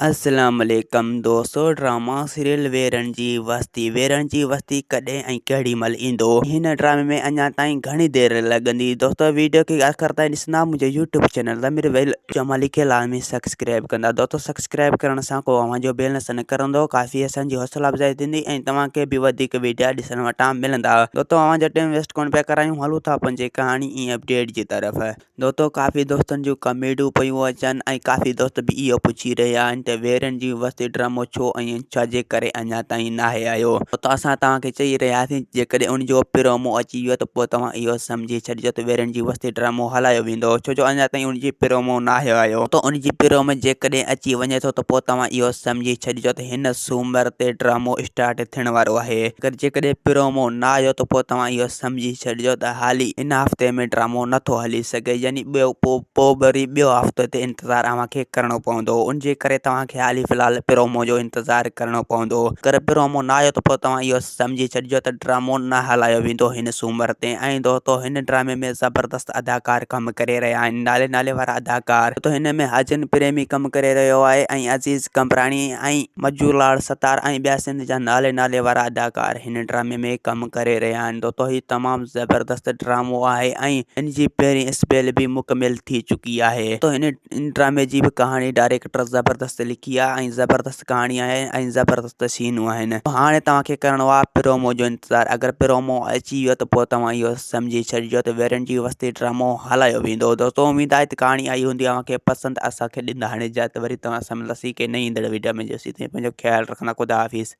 اسلام عليڪم دوستو ڊراما سيريل ويرن جي وستي ويرن جي وستي ڪڏهن ۽ ڪهڙي مهل ايندو هن ڊرامي ۾ اڃا تائين گهڻي دير لڳندي دوستو ويڊيو کي آخر تائين ڏسندا منهنجو يوٽيوب چينل ضمير ويل جمالي کي لازمي سبسڪرائب ڪندا دوستو سبسڪرائب ڪرڻ سان ڪو اوهان جو بيلنس نه ڪرندو ڪافي اسان جي حوصلا افزائي ٿيندي ۽ توهان کي به وڌيڪ ويڊيا ڏسڻ وٽان ملندا دوستو اوهان جو ٽائيم ويسٽ ڪونه پيا ڪرايون هلون ٿا پنهنجي ڪهاڻي ۽ اپڊيٽ جي طرف. دوستو ڪافي دوستن جون ڪمينٽون پيون اچن ۽ ڪافي دوست به اهو پڇي رهيا آهن ته ويرن جي وستي ڊرامو ڇو ۽ ڇا جي ڪري اڃا تائين ناهي آيو ته اسان توهان کي چئي رهيا هئاسين جيڪڏهن ان جو پرومو اچي ويو ته پوء توهان اهو سمجهي ڇڏجو ته ويرن جي وستي ڊرامو هلايو ويندو ڇو جو اڃا تائين ان جي پرومو ناهي آيو ته ان جي پرومو جيڪڏهن اچي وڃي ٿو ته پوء توهان اهو سمجهي ڇڏجو ته هن سومر تي ڊرامو اسٽارٽ ٿيڻ وارو آهي اگر جيڪڏهن پرومو نه آيو ته پوء توهان اهو سمجهي ڇڏجو ته حالي هن هفتي ۾ ڊرامو نٿو هلي سگهي يعني ٻيو پوء وري ٻيو هفتو تي انتظار اوهان کي ڪرڻو پوندو ان جي ڪري توهان کي حالي في الحال پرومو جو انتظار ڪرڻو پوندو اگر پرومو نه آيو ته پوء توهان اهو سمجهي ڇڏجو ته ڊرامو نه هلايو ويندو هن سومر تي ۽ دوستو هن ڊرامي ۾ زبردست اداڪار ڪم ڪري رهيا آهن نالي نالي وارا اداڪار ته هن ۾ حاجن پريمي ڪم ڪري رهيو آهي ۽ عزيز قمبراڻي ۽ مجولاڙ ستار ۽ ٻيا سنڌ جا نالي نالي وارا اداڪار هن ڊرامي ۾ ڪم ڪري رهيا آهن دوستو هي تمام زبردست ڊرامو آهي ۽ هن جي پهرين اسپيل به مڪمل ٿي چڪي آهي دوستو هن ڊرامي جي به ڪهاڻي ڊائريڪٽر زبردست لکي آهي ۽ زبردست ڪهاڻي آهي ۽ زبردست سينون آهن هاڻي توهان کي ڪرڻو آهي پرومو جو انتظار اگر پرومو اچي ويو ته پوء توهان اهو سمجهي ڇڏجو ته ويرن جي وستي ڊرامو هلايو ويندو دوستو اميد آهي ته ڪهاڻي آئي هوندي اوهان کي پسند اسان کي ڏيندا هاڻي اجازت وري توهان سان ملنداسين ڪنهن نئين ايندڙ ويڊيو ۾ جيسين تائين پنهنجو خيال رکندا خدا حافظ.